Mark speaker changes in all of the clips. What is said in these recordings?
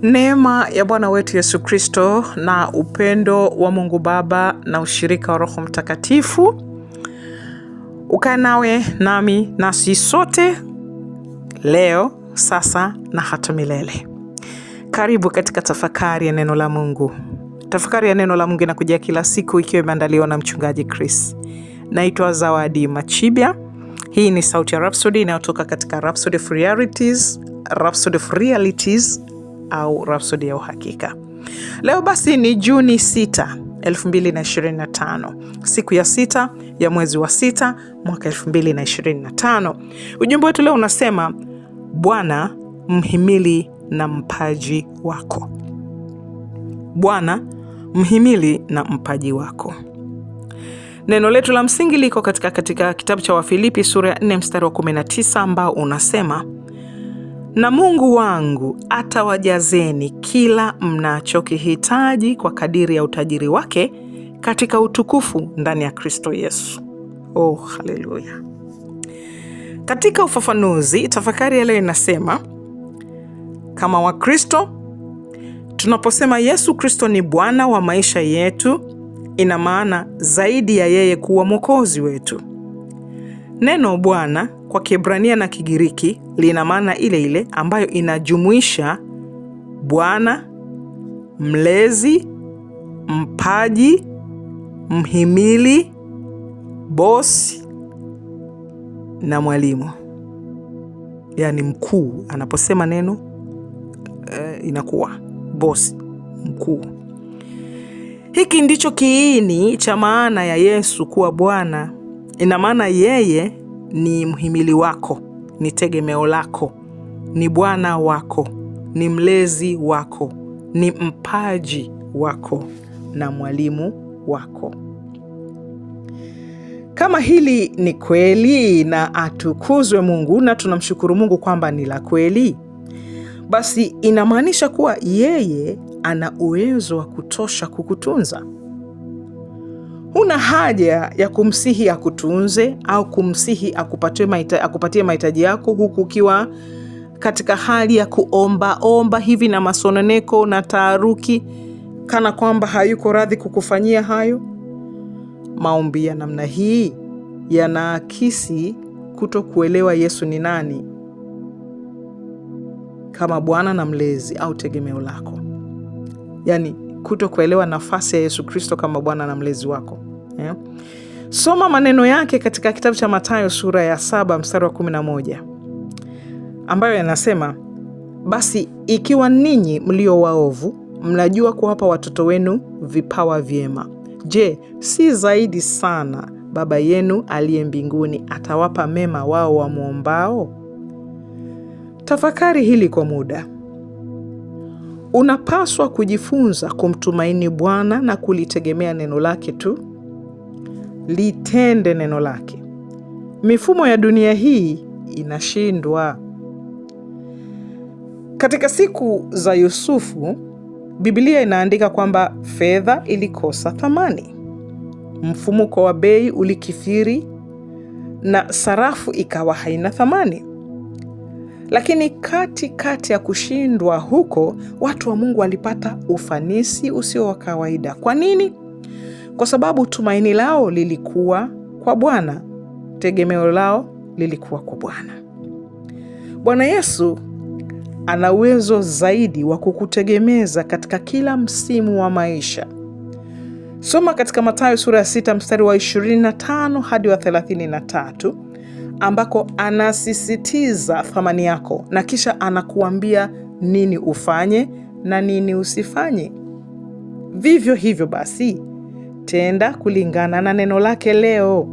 Speaker 1: Neema ya Bwana wetu Yesu Kristo na upendo wa Mungu Baba na ushirika wa Roho Mtakatifu ukae nawe nami nasi sote leo, sasa na hata milele. Karibu katika tafakari ya neno la Mungu. Tafakari ya neno la Mungu inakujia kila siku ikiwa imeandaliwa na Mchungaji Chris. Naitwa Zawadi Machibia. Hii ni sauti ya Rhapsody inayotoka katika Rhapsody of Realities, Rhapsody of Realities au Rhapsody ya Uhakika. Leo basi ni Juni 6, 2025, siku ya sita ya mwezi wa sita mwaka 2025. Ujumbe wetu leo unasema Bwana mhimili na mpaji wako. Bwana mhimili na mpaji wako. Neno letu la msingi liko katika kitabu cha Wafilipi sura ya 4 mstari wa 19 ambao unasema, na Mungu wangu atawajazeni kila mnachokihitaji kwa kadiri ya utajiri wake katika utukufu ndani ya Kristo Yesu. Oh, haleluya! Katika ufafanuzi, tafakari ya leo inasema kama Wakristo tunaposema Yesu Kristo ni Bwana wa maisha yetu, ina maana zaidi ya yeye kuwa mwokozi wetu. Neno Bwana kwa Kiebrania na Kigiriki lina maana ile ile ambayo inajumuisha Bwana, mlezi, mpaji, mhimili, bosi na mwalimu, yaani mkuu. Anaposema neno inakuwa bosi mkuu. Hiki ndicho kiini cha maana ya Yesu kuwa Bwana. Ina maana yeye ni mhimili wako, ni tegemeo lako, ni Bwana wako, ni mlezi wako, ni mpaji wako na mwalimu wako. Kama hili ni kweli, na atukuzwe Mungu, na tunamshukuru Mungu kwamba ni la kweli, basi inamaanisha kuwa yeye ana uwezo wa kutosha kukutunza. Huna haja ya kumsihi akutunze au kumsihi akupatie mahitaji yako huku ukiwa katika hali ya kuombaomba hivi na masononeko na taharuki, kana kwamba hayuko radhi kukufanyia hayo. Maombi ya namna hii yanaakisi kutokuelewa Yesu ni nani kama Bwana na mlezi au tegemeo lako, yaani kutokuelewa nafasi ya Yesu Kristo kama Bwana na mlezi wako, yeah. Soma maneno yake katika kitabu cha Mathayo sura ya 7 mstari wa 11 ambayo yanasema, basi ikiwa ninyi mlio waovu mnajua kuwapa watoto wenu vipawa vyema, je, si zaidi sana Baba yenu aliye mbinguni atawapa mema wao wamwombao? Tafakari hili kwa muda. Unapaswa kujifunza kumtumaini Bwana na kulitegemea neno lake tu. Litende neno lake. Mifumo ya dunia hii inashindwa. Katika siku za Yusufu, Biblia inaandika kwamba fedha ilikosa thamani, mfumuko wa bei ulikithiri na sarafu ikawa haina thamani. Lakini kati ya kushindwa huko, watu wa Mungu walipata ufanisi usio wa kawaida. Kwa nini? Kwa sababu tumaini lao lilikuwa kwa Bwana, tegemeo lao lilikuwa kwa Bwana. Bwana Yesu ana uwezo zaidi wa kukutegemeza katika kila msimu wa maisha. Soma katika Mathayo sura ya 6 mstari wa 25 hadi wa 33, ambako anasisitiza thamani yako na kisha anakuambia nini ufanye na nini usifanye. Vivyo hivyo basi, tenda kulingana na neno lake leo.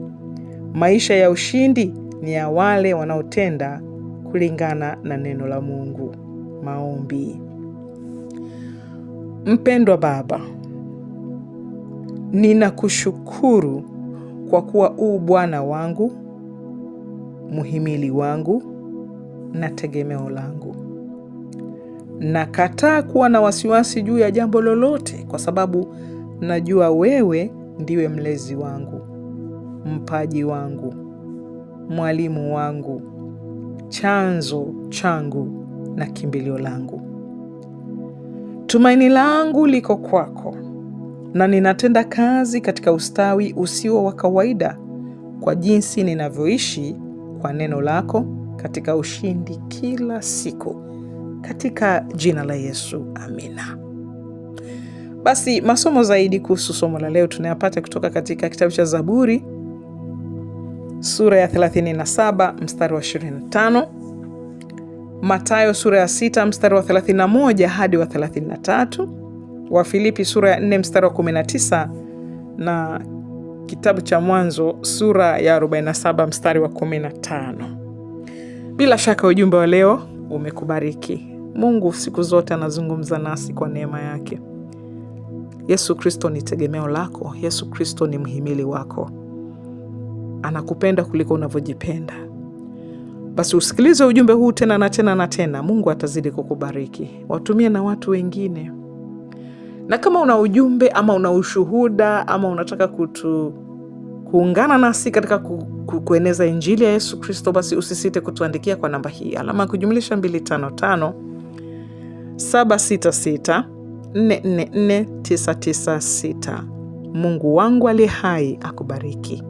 Speaker 1: Maisha ya ushindi ni ya wale wanaotenda kulingana na neno la Mungu. Maombi. Mpendwa Baba, ninakushukuru kwa kuwa u Bwana wangu, muhimili wangu na tegemeo langu. Nakataa kuwa na wasiwasi juu ya jambo lolote, kwa sababu najua wewe ndiwe mlezi wangu, mpaji wangu, mwalimu wangu, chanzo changu na kimbilio langu. Tumaini langu liko kwako, na ninatenda kazi katika ustawi usio wa kawaida kwa jinsi ninavyoishi kwa neno lako katika ushindi kila siku, katika jina la Yesu, amina. Basi masomo zaidi kuhusu somo la leo tunayapata kutoka katika kitabu cha Zaburi sura ya 37 mstari wa 25, Mathayo sura ya 6 mstari wa 31 hadi wa 33, Wafilipi sura ya 4 mstari wa 19 na kitabu cha Mwanzo sura ya 47 mstari wa 15. Bila shaka ujumbe wa leo umekubariki. Mungu siku zote anazungumza nasi kwa neema yake. Yesu Kristo ni tegemeo lako. Yesu Kristo ni mhimili wako. Anakupenda kuliko unavyojipenda. Basi usikilize ujumbe huu tena na tena na tena. Mungu atazidi kukubariki. Watumie na watu wengine. Na kama una ujumbe ama una ushuhuda ama unataka kuungana nasi katika kueneza Injili ya Yesu Kristo, basi usisite kutuandikia kwa namba hii, alama ya kujumlisha 255 766 444 996. Mungu wangu aliye hai akubariki.